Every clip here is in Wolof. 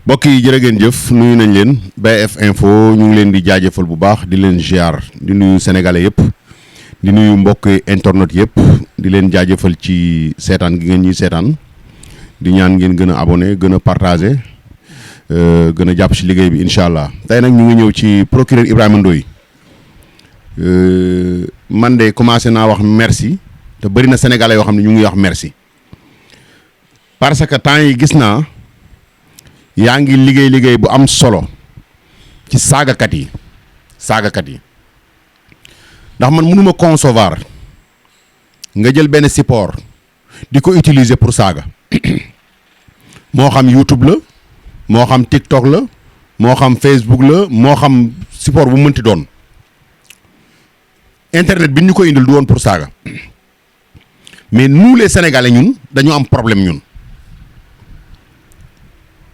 mbokk yi jërë ngeen jëf nuyu nañ leen BF Info ñu ngi leen di jaajëfal bu baax di leen ziar di nuyu sénégalais yëpp di nuyu mbokk internet yëpp di leen jaajëfal ci seetaan gi ngeen ñuy seetaan di ñaan ngeen gën a abonné gën a partagé gën a jàpp ci liggéey bi incha allah tey nag ñu ngi ñëw ci procureur Ibrahima Ndoye man de commencé naa wax merci te bëri na sénégalais yoo xam ne ñu ngi wax merci parce que temps yi gis naa. yaa ngi liggéey bu am solo ci saagakat yi ndax man mënuma concevoir nga jël benn support di ko utiliser pour saaga moo xam YouTube la moo xam TikTok la moo xam Facebook la moo xam support bu mënti doon internet bi ñu ko indil du woon pour saaga mais nous les Sénégalais ñun dañu am problème ñun.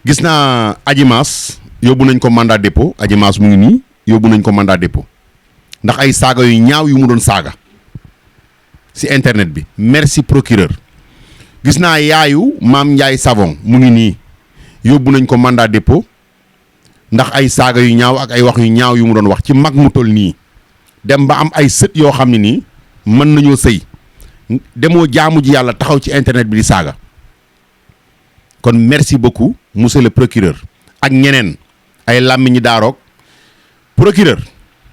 gis naa Adji Mass yóbbu nañ ko mandat dépôt Adji Mass mu ngi nii yóbbu nañ ko mandat dépôt ndax ay saaga yu ñaaw yu mu doon saaga ci internet bi merci procureur gis naa yaayu Maam Ndiaye Savon mu ngi nii yóbbu nañ ko mandat dépôt ndax ay saaga yu ñaaw ak ay wax yu ñaaw yu mu doon wax ci mag mu toll nii dem ba am ay sët yoo xam ne nii mën nañoo sëy demoo jaamu ji yàlla taxaw ci internet bi di saaga kon merci beaucoup monsieur le procureur ak ñeneen ay làmmiñi daaroog procureur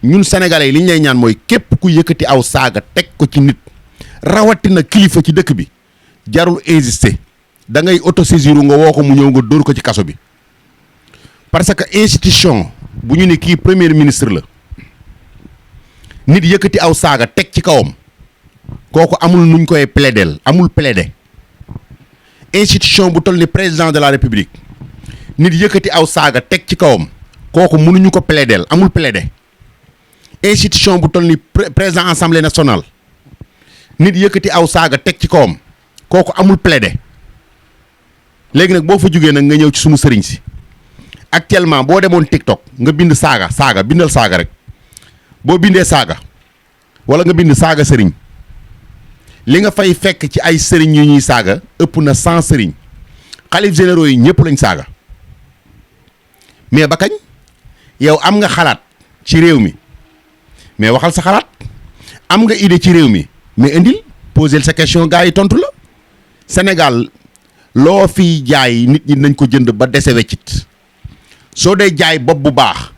ñun sénégalais yi li ñu lay ñaan mooy képp ku yëkkati aw saaga teg ko ci nit rawatina kilifa ci dëkk bi jarul insister da ngay autosaisir nga woo ko mu ñëw nga dóor ko ci kaso bi parce que institution bu ñu ne kii premier ministre la nit yëkkati aw saaga teg ci kawam kooku amul nuñ koy plaidel amul plaider institution bu toll ni président de la république nit yëkkati aw saaga teg ci kawam kooku mënuñu ko plaider amul plaider institution bu toll ni président assemblée nationale nit yëkkati aw saaga teg ci kawam kooku amul plaider léegi nag boo fa jógee nag nga ñëw ci sunu sëriñ si actuellement boo demoon TikTok nga bind saaga bindal saaga rek boo bindee saaga wala nga bind saaga sëriñ li nga fay fekk ci ay sëriñ yu ñuy saaga ëpp na 100 sëriñ xalif généraux yi ñëpp lañ saaga mais ba kañ yow am nga xalaat ci réew mi mais waxal sa xalaat am nga idée ci réew mi mais indil poser sa question gars yi tontu la Sénégal loo fi jaay nit ñi nañ ko jënd ba dese weccit soo dee jaay bopp bu baax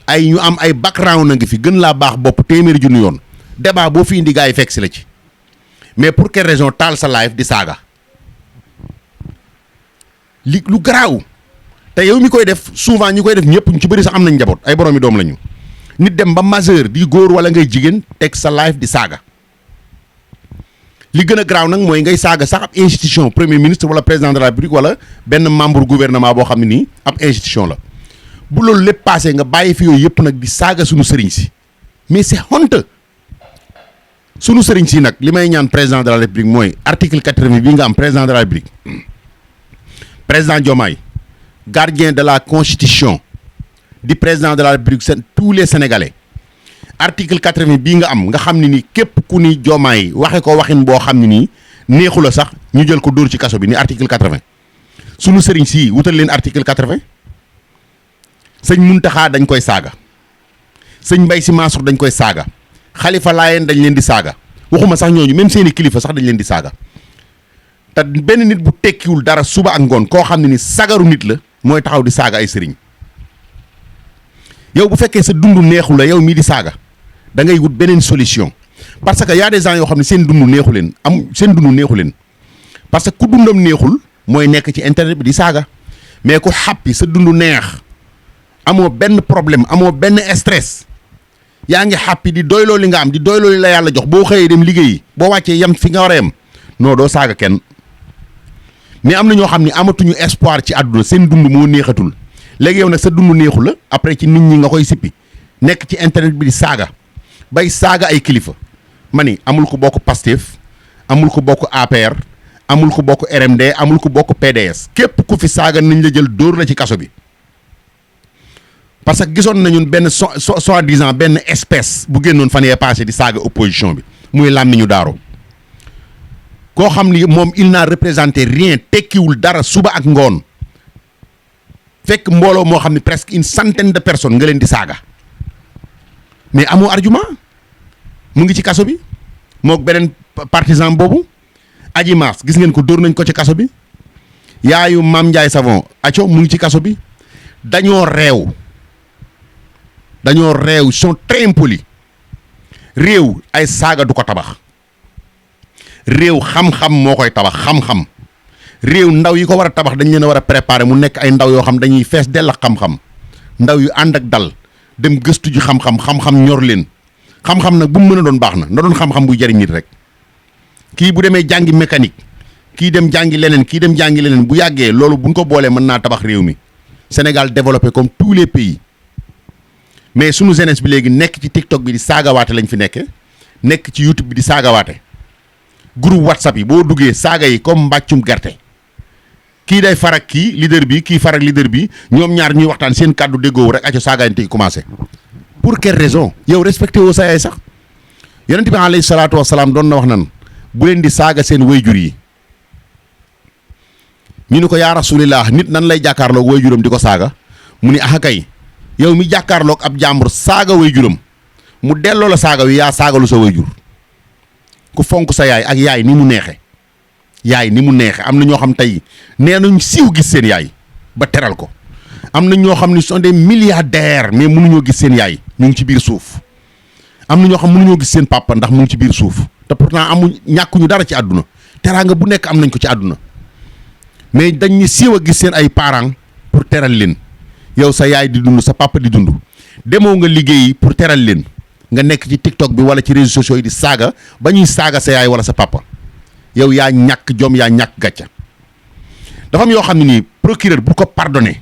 ay ñu am ay background na ngi fi gën laa baax bopp téeméeri junni yoon débat boo fi indi gars yi fekk si la ci mais pour quelle raison taal sa live di saaga li lu garaaw te yow mi koy def souvent ñi koy def ñëpp ñu ci bëri sax am nañ njaboot ay boroomi doom lañu nit dem ba majeur di góor wala ngay jigéen teg sa live di saaga li gën a garaaw nag mooy ngay saaga sax ab institution premier ministre wala président de la République wala benn membre gouvernement boo xam ne nii ab institution la bu loolu lépp passé nga bàyyi fi yooyu yëpp nag di saaga suñu sëriñ si mais c'est honteux sunu sëriñ si nag li may ñaan président de la république mooy article 80 bii nga am président de la république président Diomaye gardien de la constitution di président de la république tous les sénégalais article 80 bii nga am nga xam ne ni képp ku ni Diomaye waxe ko waxin boo xam ne nii neexu la sax ñu jël ko dóor ci kaso bi ni article 80 sunu sëriñ si wutal leen article 80 sëñ Muntaxa dañ koy saaga sëñ Mbay Si Mansour dañ koy saaga Xalifa Laayeen dañ leen di saaga waxuma sax ñooñu même seeni kilifa sax dañ leen di saaga te benn nit bu tekkiwul dara suba ak ngoon koo xam ne ni sagaru nit la mooy taxaw di saaga ay sëriñ yow bu fekkee sa dund neexul la yow mii di saaga da ngay wut beneen solution parce que y a des gens yoo xam ne seen dund neexu leen parce que ku dundam neexul mooy nekk ci internet bi di saaga mais ku xàppi sa dund neex amoo benn problème amoo benn stress yaa ngi xàppi di doyloo li nga am di doyloo li la yàlla jox boo xëyee dem liggéeyi boo wàccee yem fi nga war a yem non doo saaga kenn mais am na ñoo xam ne amatuñu espoir ci àdduna seen dund moo neexatul léegi yow nag sa dund neexu la après ci nit ñi nga koy sippi nekk ci internet bi di saaga bay saaga ay kilifa ma ni amul ko bokk Pastef amul ko bokk APR amul ko bokk RMD amul ko bokk PDS képp ku fi saaga nañ la jël dóor la ci kaso bi parce que gisoon nañu benn soi-disant benn espèce bu génnoon fan yee passé di saaga opposition bi muy làmmiñu daaro koo xam ni moom il n'a représenté rien tekkiwul dara suba ak ngoon fekk mbooloo moo xam ne presque une centaine de personnes nga leen di saaga mais amoo argument mu ngi ci kaso bi mook beneen partisan boobu. Adji Mass gis ngeen ko dóor nañ ko ci kaso bi yaayu Mame Ndiaye Savon aco mu ngi ci kaso bi dañoo réew sont très impolis réew ay saaga du ko tabax réew xam-xam moo koy tabax xam-xam réew ndaw yi ko war a tabax dañ leen a war a préparer mu nekk ay ndaw yoo xam dañuy fees dell ak xam-xam ndaw yu ànd ak dal dem gëstu ji xam-xam ñor leen xam-xam nag bu mu mën a doon baax na doon xam-xam buy jariñ nit rek kii bu demee jàngi mécanique kii dem jàngi leneen bu yàggee loolu buñ ko boolee mën naa tabax réew mi Sénégal développé comme tous les pays mais sunu jeunesse bi léegi nekk ci TikTok bi di saagawaate lañ fi nekk ci YouTube bi di saagawaate groupe WhatsApp yi boo duggee saaga yi comme mbàccum gerte kii day farak kii leader bi kii farak leader bi ñoom ñaar ñuy waxtaan seen kàddu déggoo rek aco saagaante yi commencé pour quelle raison yow respecté woo sa yaay sax yonent bi alayhi salaatu wasalaam doon na wax nan bu leen di saaga seen wayjur yi ñu ni ko yaa rasulillah nit nan lay jàkkaarloog wayjuram di ko saaga mu ni ah kay yow mi jàkkaarloog ab jàmbur saaga wayjuram mu delloo la saaga wi yaa saagalu sa wayjur ku fonk sa yaay ak yaay ni mu neexe am na ñoo xam tey nee nañ siiw gis seen yaay ba teral ko am na ñoo xam ne sont des milliardaires mais mënuñoo gis seen yaay ñu ngi ci biir suuf am na ñoo xam mënuñoo gis seen papa ndax mu ngi ci biir suuf te pourtant ñàkkuñu dara ci àdduna teraanga bu nekk am nañ ko ci àdduna mais dañ ñu siiw a gis seen ay parents pour teral leen yow sa yaay di dund sa papa di dund demoo nga liggéeyi pour teral leen nga nekk ci TikTok bi wala ci réseaux sociaux yi di saaga ba ñuy saaga sa yaay wala sa papa yow yaa ñàkk jom yaa ñàkk gàcca dafa am yoo xam ne nii procureur bu ko pardonné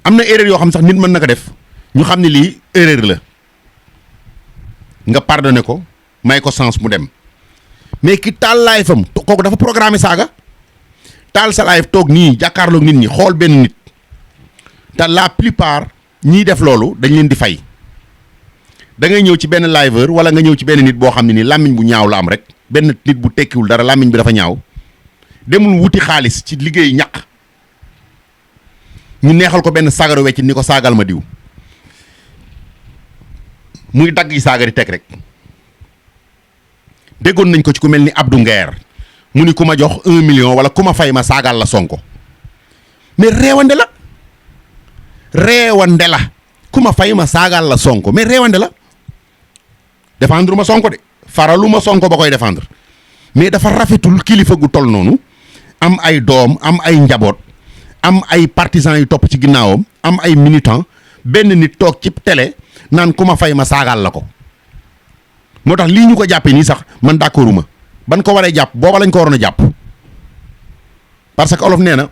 am na erreur yoo xam sax nit mën na ko def ñu xam ne lii erreur la nga pardonné ko may ko sens mu dem mais ki taal live fam kooku dafa programmé saaga taal sa live toog nii jàkkaarloog nit ñi xool benn nit te la plupart ñiy def loolu dañ leen di fay da ngay ñëw ci benn liveur wala nga ñëw ci benn nit boo xam ne nii làmmiñ bu ñaaw la am rek benn nit bu tekkiwul dara làmmiñ bi dafa ñaaw demul wuti xaalis ci liggéey ñaq ñu neexal ko benn saagaru wecc ni ko saagal ma diw muy dagg yi saaga di teg rek déggoon nañ ko ci ku mel ni Abdou Nguer mu ni ku ma jox 1 million wala ku ma fay ma saagal la Sonko mais réewande la ku ma fay ma saagal la Sonko mais réewande la défendre ma Sonko de faralu ma Sonko ba koy défendre mais dafa rafetul kilifa gu toll noonu am ay doom am ay njaboot am ay partisans yu topp ci ginnaawam am ay militants benn nit toog ci télé naan ku ma fay ma saagal la ko moo tax lii ñu ko jàppee nii sax man d'accorduma ban ko waree jàpp booba lañ ko waroon a jàpp parce que olof nee na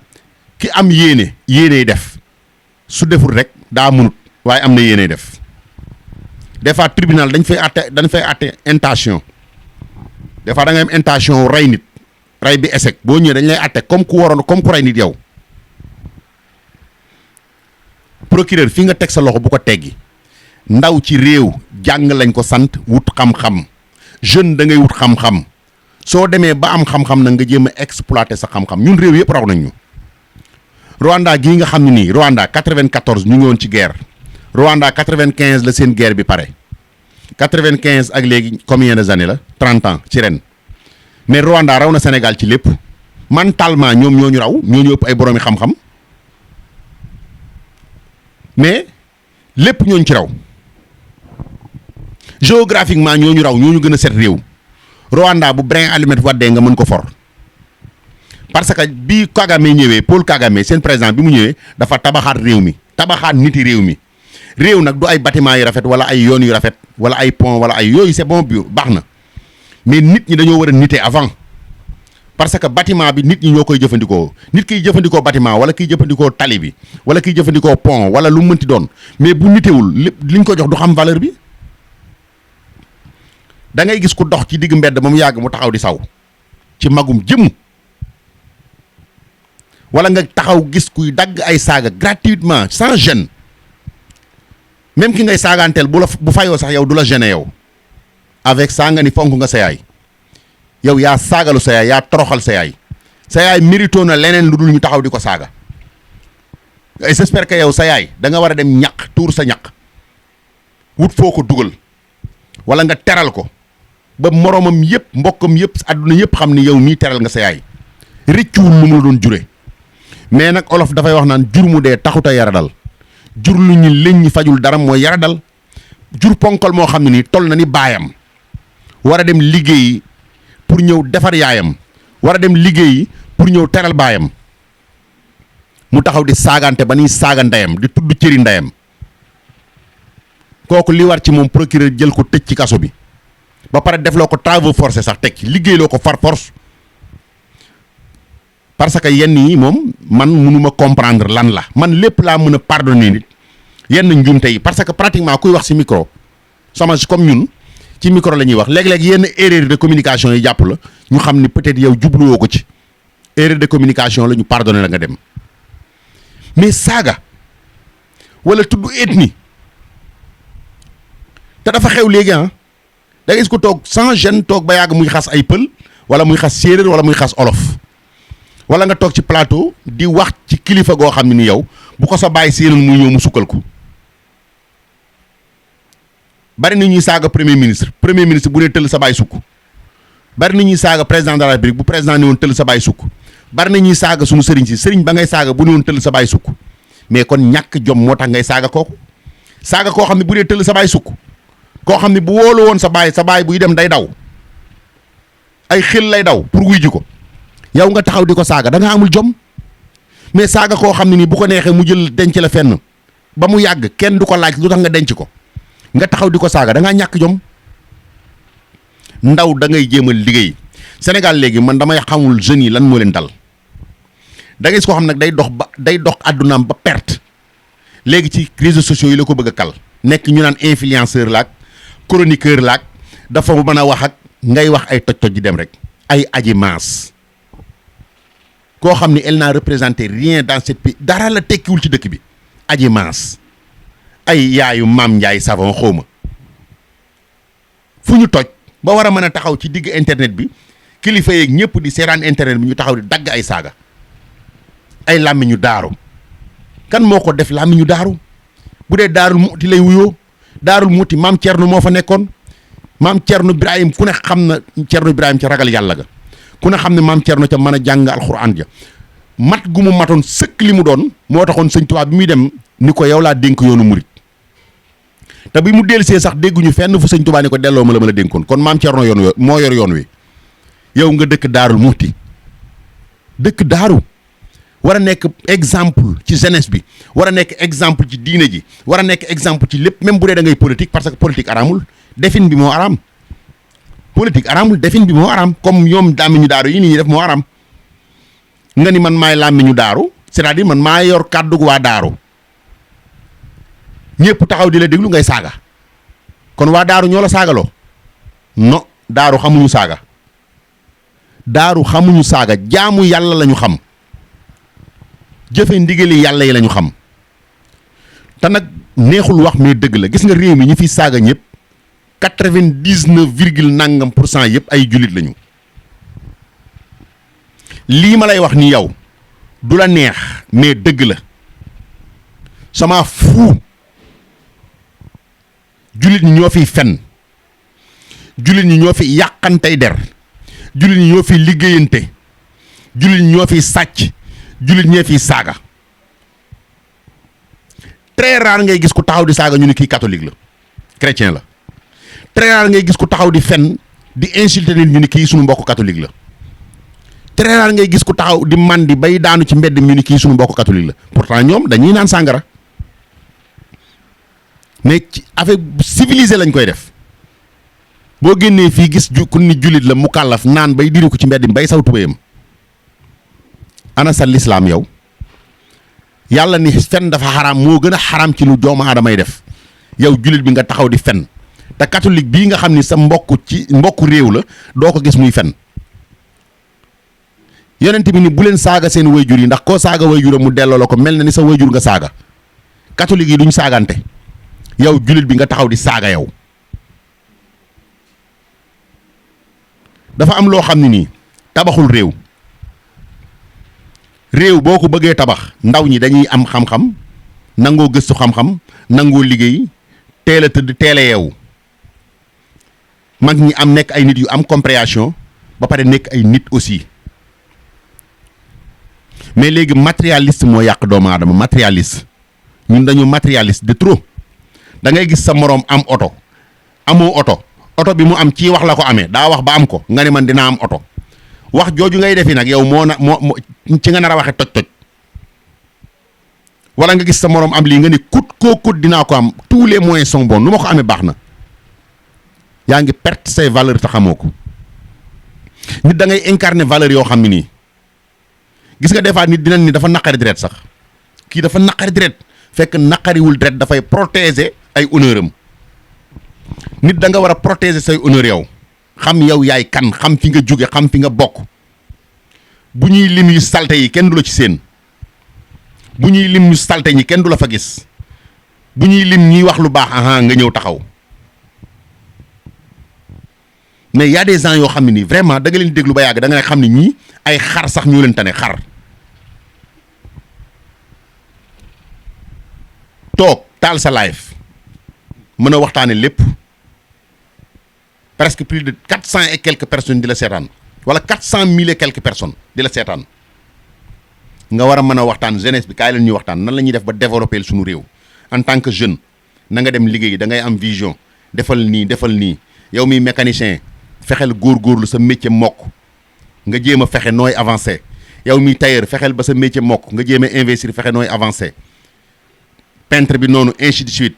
ki am yéeney def su deful rek daa munut waaye am na yéeney def des fois tribunal dañ fay àtte intention des fois da ngay am intention rey nit rey bi échec boo ñëwee dañ lay àtte comme ku rey nit yow procureur fi nga teg sa loxo bu ko teggi ndaw ci réew jàng lañ ko sant wut xam-xam jeune da ngay wut xam-xam soo demee ba am xam-xam nag nga jéem a exploiter sa xam-xam ñun réew yëpp raw nañ ñu Rwanda gii nga xam ne nii Rwanda 94 ñu ngi woon ci guerre Rwanda 95 la seen guerre bi pare 95 ak léegi combien de années la 30 ans ci ren mais Rwanda raw na Sénégal ci lépp mentalement ñoom ñoo ñu raw ñoo ñu ëpp ay boroomi xam-xam mais lépp ñooñu ci raw géographiquement ñoo ñu raw ñoo ñu gën a set réew Rwanda bu brin allumette waddee nga mën ko for parce que bi Kagame ñëwee Paul Kagame seen président bi mu ñëwee dafa tabaxaat réew mi tabaxaat niti réew mi réew nag du ay bâtiment yu rafet wala ay yoon yu rafet wala ay pont wala ay yooyu c'est bon bi baax na mais nit ñi dañoo war a nite avant parce que bâtiment bi nit ñi ñoo koy jëfandikoo nit kiy jëfandikoo bâtiment wala kiy jëfandikoo tali bi wala kiy jëfandikoo pont wala lu mu mënti doon mais bu nitewul lépp liñ ko jox du xam valeur bi da ngay gis ku dox ci digg mbedd ba mu yàgg mu taxaw di saw ci magum jëm wala nga taxaw gis kuy dagg ay saaga gratuitement sans gêne même ki ngay saagaanteel bu fayoo sax yow du la gêner yow avec ça nga ni fonk nga sa yaay yow yaa saagalu sa yaay yaa toroxal sa yaay mérito na leneen lu dul ñu taxaw di ko saaga et j'espère que yow sa yaay da nga war a dem ñaq tuur sa ñaq wut foo ko dugal wala nga teral ko ba moromam yëpp mbokkam yëpp àdduna yëpp xam ni yow mii teral nga sa yaay rëccuwul lu mu la doon jure mais nag olof dafay wax naan jur mu dee taxut a yaradal jur lu ñu leñ ñi fajul dara mooy yaradal jur ponkal moo xam ne nii toll na ni baayam war a dem liggéeyi pour ñëw defar yaayam war a dem liggéeyi pour ñëw teral baayam mu taxaw di saagante ba ni saaga ndeyam di tudd cëri ndeyam kooku li war ci moom procureur jël ko tëj ci kaso bi ba pare defloo ko travaux forcés sax teg ci liggéeyloo ko far force parce que yenn yi moom man mënuma comprendre lan la man lépp laa mën a pardonner nit yenn njuumte yi parce que pratiquement kuy wax ci micro sama comme ñun ci micro la ñuy wax léeg-léeg yenn erreur de communication yi jàpp la ñu xam ni peut-être yow jubluwoo ko ci erreur de communication la ñu pardonner la nga dem mais saaga wala tudd ethnie te dafa xew léegi da ngay gis ko toog sans gêne toog ba yàgg muy xas ay pël wala muy xas séeréer wala muy xas olof wala nga toog ci plateau di wax ci kilifa goo xam ne ni yow bu ko sa bàyyi séeréer muy ñëw mu sukkal ko bari na ñuy saaga premier ministre bu ne tëll sa bàyyi sukk bari na ñuy saaga président de la République bu président ne woon tëll sa bàyyi sukk bari na ñuy saaga suñu sëriñ si sëriñ ba ngay saaga bu ne woon tëll sa bàyyi sukk mais kon ñàkk jom moo tax ngay saaga kooku saaga koo xam ne bu dee tëll sa bàyyi sukk koo xam ne bu wóolu woon sa baay buy dem day daw ay xel lay daw pour wuy ji ko yow nga taxaw di ko saaga da nga amul jom mais saaga koo xam ne nii bu ko neexee mu jël denc la fenn ba mu yàgg kenn du ko laaj lu tax nga denc ko nga taxaw di ko saaga da ngaa ñàkk jom ndaw da ngay jéem a liggéey Sénégal léegi man damay xamul jeunes yi lan moo leen dal da ngay gis koo xam nag day dox àddunaam ba perte léegi ci réseaux sociaux yi la ko bëgg a kal nekk ñu naan influenceur laak chroniqueur laak dafa mën a wax ak ngay wax ay toj-toj di dem rek ay Adji Mass koo xam ni elle n'a représenté rien dans cette pays dara la tekkiwul ci dëkk bi Adji Mass ay yaayu Maam Ndiaye Savon xawma fu ñu toj ba war a mën a taxaw ci digg internet bi kilifa yeeg ñëpp di seeraan internet bi ñu taxaw di dagg ay saaga ay làmmiñu daaru kan moo ko def làmmiñu daaru bu dee daarul muuti lay wuyoo daarul muuti maam Thierno moo fa nekkoon maam Thierno Ibrahim ku ne xam na Thierno Ibrahim ca ragal yàlla ga ku ne xam ne maam Thierno ca mën a jàng alxuraan ja mat gu mu matoon sëkk li mu doon moo taxoon sëñ Tuubaa bi muy dem ni ko yow laa dénk yoonu murit te bi mu dellusee sax dégguñu fenn fu sëñ Tuubaa ni ko delloo ma la dénkoon kon maam Thierno yoon moo yor yoon wi yow nga dëkk daarul muuti dëkk daaru war a nekk exemple ci jeunesse bi war a nekk exemple ci diine ji war a nekk exemple ci lépp même bu dee da ngay politique parce que politique araamul defin bi moo araam politique araamul defin bi moo araam comme ñoom làmmiñu daaru yi ni ñuy def moo araam nga ni man maay làmmiñu daaru c'est-à-dire man maa yor kàddug waa daaru ñëpp taxaw di la déglu ngay saaga kon waa daaru ñoo la saagaloo non daaru xamuñu saaga daaru xamuñu saaga jaamu yàlla la ñu xam jëfe ndigali yàlla yi la ñu xam te nag neexul wax mais dëgg la gis nga réew mi ñi fi saaga ñëpp 99 virgule nangam pour cent yëpp ay jullit lañu lii ma lay wax ni yow du la neex mais dëgg la sama fu jullit ñi ñoo fiy fen jullit ñi ñoo fi yàqantey der jullit ñi ñoo fi liggéeyante jullit ñi ñoo fi sàcc jullit ñee fii saaga très rare ngay gis ku taxaw di saaga ñu ni kii catholique la chrétien la très rare ngay gis ku taxaw di fen di insulter nit ñu ni kii suñu mbokk catholique la très rare ngay gis ku taxaw di mandi bay daanu ci mbedd ñu ni kii suñu mbokk catholique la pourtant ñoom dañuy naan sàngara mais ci affaire civilisé lañ koy def boo génnee fii gis ku ni jullit la mu kàllaf naan bay diri ko ci mbedd mi bay saw tubéyam ana sa lislaam yow yàlla ni fen dafa xaraam moo gën a xaraam ci lu doomu aadama yi def yow jullit bi nga taxaw di fen te catholique bii nga xam ni sa mbokku réew la doo ko gis muy fen yonent bi ni bu leen saaga seen wayjur yi ndax koo saaga wayjuram mu delloo la ko mel na ni sa wayjur nga saaga catholique yi duñ saagante yow jullit bi nga taxaw di saaga yow dafa am loo xam ne nii tabaxul réew réew boo ko bëggee tabax ndaw ñi dañuy am xam-xam nangoo gëstu xam-xam nangoo liggéey teel a tëdd teel a yeewu mag ñi am nekk ay nit yu am compréhension ba pare nekk ay nit aussi mais léegi matérialiste moo yàq doomu aadama matérialiste ñun dañu matérialiste de trop da ngay gis sa moroom am oto amoo oto bi mu am ci wax la ko amee daa wax ba am ko nga ne man dinaa am oto wax jooju ngay defi nag yow moo ci nga nar a waxe toj wala nga gis sa moroom am lii nga ni kut dinaa ko am tous les moyens sont bons nu ma ko amee baax na yaa ngi perte say valeur te xamoo ko nit da ngay incarner valeur yoo xam ne nii gis nga des fois nit dinañ ni dafa naqari deret sax kii dafa naqari deret fekk naqariwul deret dafay protéger ay honneur am nit da nga war a protéger say honneur yow xam yow yaay kan xam fi nga jóge xam fi nga bokk bu ñuy lim yu salte yi kenn du la ci seen bu ñuy lim yu salte ñi kenn du la fa gis bu ñuy lim ñuy wax lu baax aha nga ñëw taxaw mais y a des gens yoo xam ne nii vraiment da nga leen déglu ba yàgg da nga xam ne ñii ay xar sax ñoo leen tane xar toog taal sa live mën a waxtaane lépp presque plus de 400 et quelques personnes di la seetaan wala 400 000 et quelques personnes di la seetaan nga war a mën a waxtaan jeunesse bi kaay leen ñuy waxtaan nan la ñuy def ba développer suñu réew en tant que jeune na nga dem liggéey da ngay am vision defal nii yow miy mécanicien fexeel góorgóorlu sa métier mokk nga jéem a fexe nooy avancé yow miy tailleur fexeel ba sa métier mokk nga jéem a investir fexe nooy avancé peintre bi noonu ainsi de suite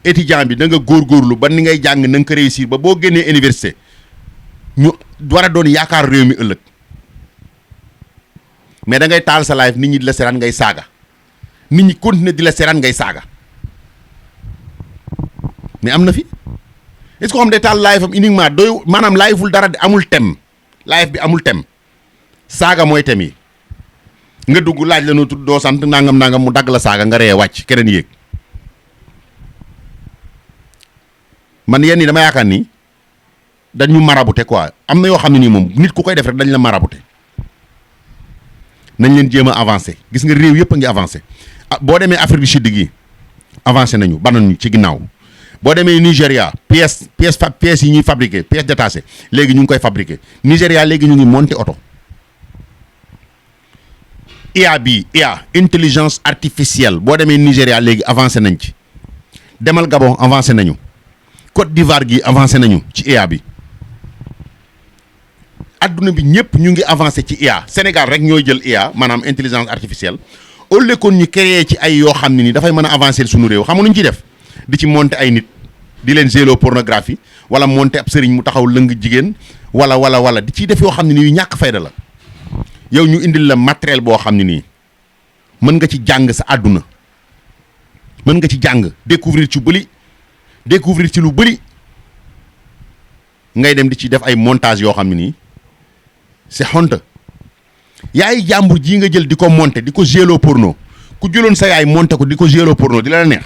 étudiant bi da nga góorgóorlu ba ni ngay jàng na nga ko réussir ba boo génnee université ñu war a doon yaakaar réew mi ëllëg mais da ngay taal sa live nit ñi di la seetaan ngay saaga nit ñi continuer di la seetaan ngay saaga mais am na fi est-ce que xam day taal live am uniquement doy maanaam liveul dara amul thème live bi amul thème saaga mooy thème yi nga dugg laaj la noo tudd doo sant nangam mu dagg la saaga nga ree wàcc keneen yéeg man yenn yi dama yaakaar ni dañu marabouté quoi am na yoo xam ne nii moom nit ku koy def rek dañ la marabouté nañ leen jéem a avancé gis nga réew yëpp a ngi avancé boo demee Afrique du Sud gi avancé nañu banañu ci ginnaaw boo demee Nigéria pièces yi ñuy fabriqué pièces détachées léegi ñu ngi koy fabriqué Nigéria léegi ñu ngi monté oto IA intelligence artificielle boo demee Nigéria léegi avancé nañ ci demal Gabon avancé nañu Côte d'Ivoire gi avancé nañu ci IA bi adduna bi ñëpp ñu ngi avancé ci IA Sénégal rek ñooy jël IA maanaam intelligence artificielle au lieu que ñu créé ci ay yoo xam ne ni dafay mën a avancer suñu réew xam nga nu ñu ciy def di ci monter ay nit di leen zélo pornographie wala monter ab sëriñ mu taxaw lëng jigéen wala di ciy def yoo xam ne ni yu ñàkk fayda la yow ñu indil la matériel boo xam ne nii mën nga ci jàng sa àdduna mën nga ci jàng découvrir ci lu bëri ngay dem di ci def ay montage yoo xam ne nii c'est honte yaay jàmbur jii nga jël di ko monter di ko gélo porno ku jëloon sa yaay monter ko di ko gélo porno di la neex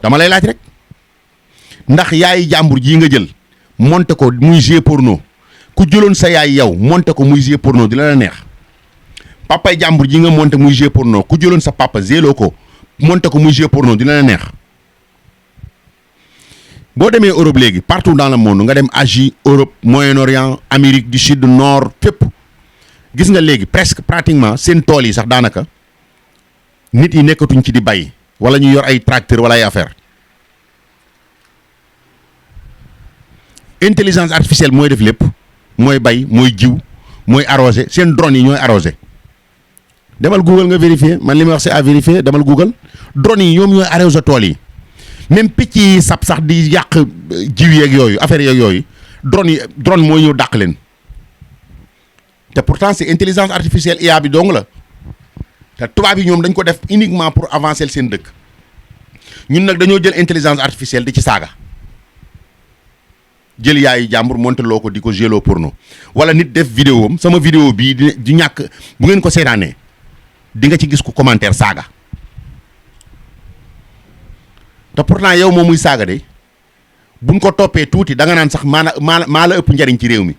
dama lay laaj rek ndax yaay jàmbur jii nga jël monter ko muy gé porno ku jëloon sa yaay yow monter ko muy gé porno di la neex papay jàmbur ji nga monter muy gé porno ku jëloon sa papa gélo ko monter ko muy gé porno di la neex boo demee Europe léegi partout dans le monde nga dem Asie Europe Moyen-Orient Amérique du Sud Nord fépp gis nga léegi presque pratiquement seen tool yi sax daanaka nit yi nekkatuñ ci di bay wala ñu yor ay tracteur wala ay affaire intelligence artificielle mooy def lépp mooy bay mooy jiw mooy arrosé seen drone yi ñooy arrosé demal Google nga vérifier man li may wax c'est à vérifier demal Google drone yi ñoom ñooy arrosé tool yi même picc yi sab sax di yàq jiw yeeg yooyu affaire yeeg yooyu drone mooy ñëw dàq leen te pourtant c'est intelligence artificielle IA bi dong la te tubaab yi ñoom dañ ko def uniquement pour avancer seen dëkk ñun nag dañoo jël intelligence artificielle di ci saaga jël yaayu jàmbur monté loo ko di ko gélo porno wala nit def vidéo am sama vidéo bii di ñàkk bu ngeen ko seetaanee di nga ci gis ku commentaire saaga te pourtant yow moom muy saaga de buñ ko toppee tuuti da nga naan sax maa la ëpp njariñ ci réew mi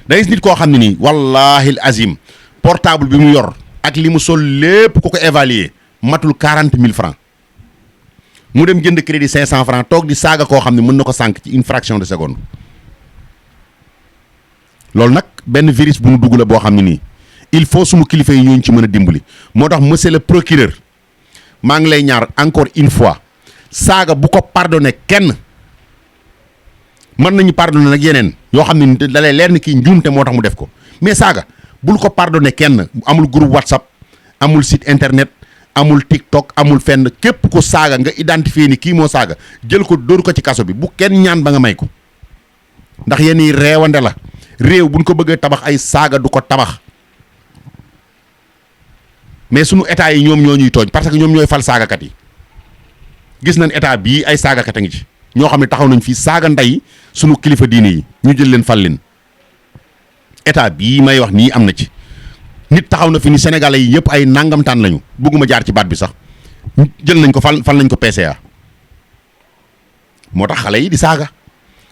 da gis nit koo xam ne nii wallahi azim portable bi mu yor ak li mu sol lépp ku ko évaluer matul 40 000 francs mu dem jënd crédit 500 francs toog di saaga koo xam ne mën na ko sànq ci une fraction de seconde. loolu nag benn virus bu nu dugg la boo xam ne nii il faut sunu kilifa yi ñooñu ci mën a dimbali moo tax monsieur le procureur maa ngi lay ñaar encore une fois saaga bu ko pardonné kenn. mën nañu pardonné nag yeneen yoo xam ne da lay leer ni kii njuumte moo tax mu def ko mais saaga bul ko pardonné kenn. amul groupe WhatsApp amul site internet amul TikTok amul fenn képp ko saaga nga identifié ni kii moo saaga jël ko dóor ko ci kaso bi bu kenn ñaan ba nga may ko ndax yéen yi reewande la réew buñ ko bëggee tabax ay saaga du ko tabax mais sunu état yi ñoom ñoo ñuy tooñ parce que ñoom ñooy fal saagakat yi gis nañ état bii ay saagakat a ngi ci ñoo xam ne taxaw nañ fii saaga ndey sunu kilifa diine yi ñu jël leen fal leen état bii may wax nii am na ci nit taxaw na fi ni sénégalais yi yëpp ay nangamtaan lañu bëgguma jaar ci baat bi sax jël nañ ko fal nañ ko PCA moo tax xale yi di saaga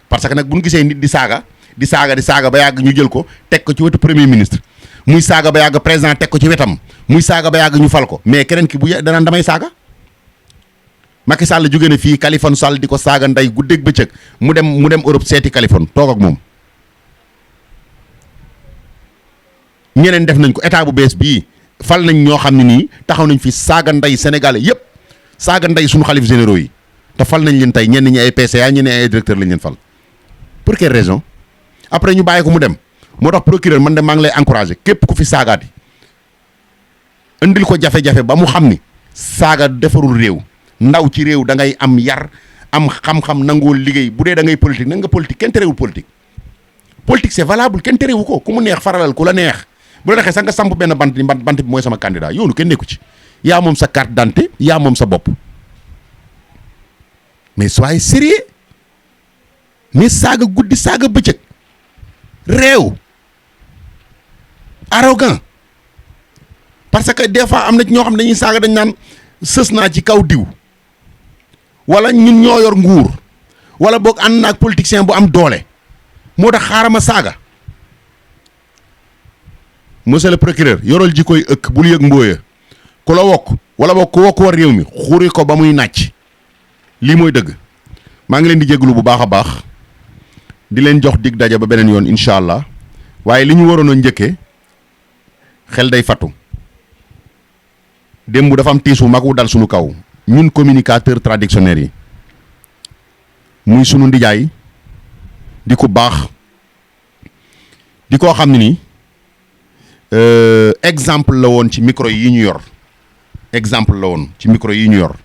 parce que nag bu ñu gisee nit di saaga ba yàgg ñu jël ko teg ko ci wetu premier ministre muy saaga ba yàgg président teg ko ci wetam muy saaga ba yàgg ñu fal ko mais keneen ki bu danaan damay saaga. Macky Sall jóge na fii Kaliphone Sall di ko saaga ndey guddeeg bëccëg mu dem Europe seeti Kaliphone toog ak moom ñeneen def nañ ko état bu bees bii fal nañ ñoo xam ne nii taxaw nañ fi saaga ndey sénégalais yépp saaga ndey suñu xalif généraux yi te fal nañ leen tey ñenn ñi ay PCA ñenn ñi ay directeur lañ leen fal pour quelle raison après ñu bàyyi ko mu dem moo tax procureur man de maa ngi lay encouragé képp ku fi saagaati indil ko jafe-jafe ba mu xam ni saaga defarul réew. ndaw ci réew da ngay am yar am xam-xam nangoo liggéey bu dee da ngay politique nanga nga politique kenn terewul politique c'est valable kenn terewu ko ku mu neex faralal ku la neex bu la neexee sax nga samp benn bant bi mooy sama candidat yoonu kenn nekku ci yaa moom sa carte d'identité yaa moom sa bopp mais soyez sérieux mais saaga guddi saaga bëccëg réew arrogant parce que des fois am na ci ñoo xam dañuy saaga dañ naan sës naa ci kaw diw wala ñun ñoo yor nguur wala boog ànd naag politicien bu am doole moo tax xaaral ma saaga monsieur le procureur yoral ji koy ëkk bul yëg mbooya ku la wokk wala boog ku wokk war réew mi xuri ko ba muy nàcc lii mooy dëgg maa ngi leen di jégalu bu baax a baax di leen jox dig daje ba beneen yoon incha allah waaye li ñu waroon a njëkkee xel day fattu démb dafa am tiisu mag wu dal suñu kaw ñun communicateur traditionnels yi muy sunu ndijaay di ko baax di koo xam ne ni exemple la woon ci micro yi ñu yor exemple la woon ci micro yi ñu yor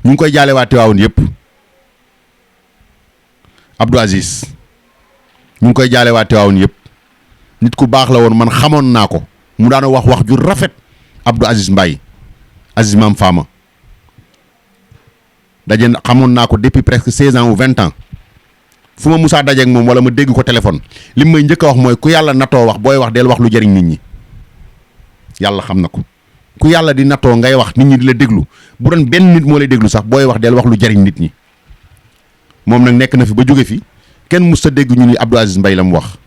ñu ngi koy jaale waa Tiwaawoon yëpp Abdou Aziz ñu ngi koy jaale waa Tiwaawoon yëpp nit ku baax la woon man xamoon naa ko mu daan wax ju rafet Abdou Aziz Mbaye Aziz Mam Fama daje xamoon naa ko depuis presque 16 ans ou 20 ans fu ma musaa dajeeg moom wala ma dégg ko téléphone li may njëkk a wax mooy ku yàlla natoo wax booy wax del wax lu jëriñ nit ñi yàlla xam na ko ku yàlla di natoo ngay wax nit ñi di la déglu bu doon benn nit moo lay déglu sax booy wax del wax lu jëriñ nit ñi moom nag nekk na fi ba jóge fi kenn mus sa dégg ñu ni Abdou Aziz Mbaye la mu wax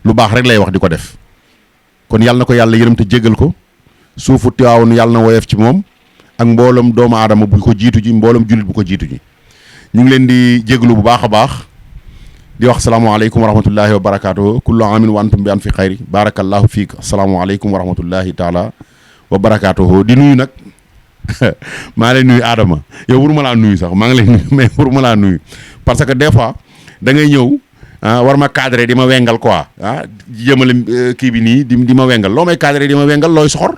lu baax rek lay wax di ko def kon yàlla na ko yàlla yërëm te jéggal ko suufu Tiwaawoon yàlla na woyof ci moom ak mbooloom doomu aadama bu ko jiitu ji mbooloom jullit bu ko jiitu ji ñu ngi leen di jéglu bu baax a baax di wax salaamaaleykum wa rahmatullahi wa barakaatuhu kullu amin wa antum bi an fi xayri barakallahu fiik asalaamaaleykum wa rahmatullahi taala wa barakaatuhu di nuyu nag maa lay nuyu Adama yow waruma laa nuyu sax maa ngi lay nuyu mais waruma laa nuyu parce que des fois da ngay ñëw war ma cadré di ma wengal quoi jëmale kii bi nii di ma wengal loo may cadré di ma wengal looy soxor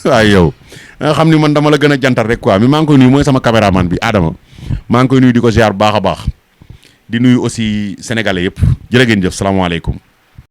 waaye yow nga xam ni man dama la gën a jantal rek quoi mi maa ngi koy nuyu mooy sama caméraman bi Adama maa ngi koy nuyu di ko ziar bu baax a baax di nuyu aussi sénégalais yëpp jërë ngeen jëf salaamaaleykum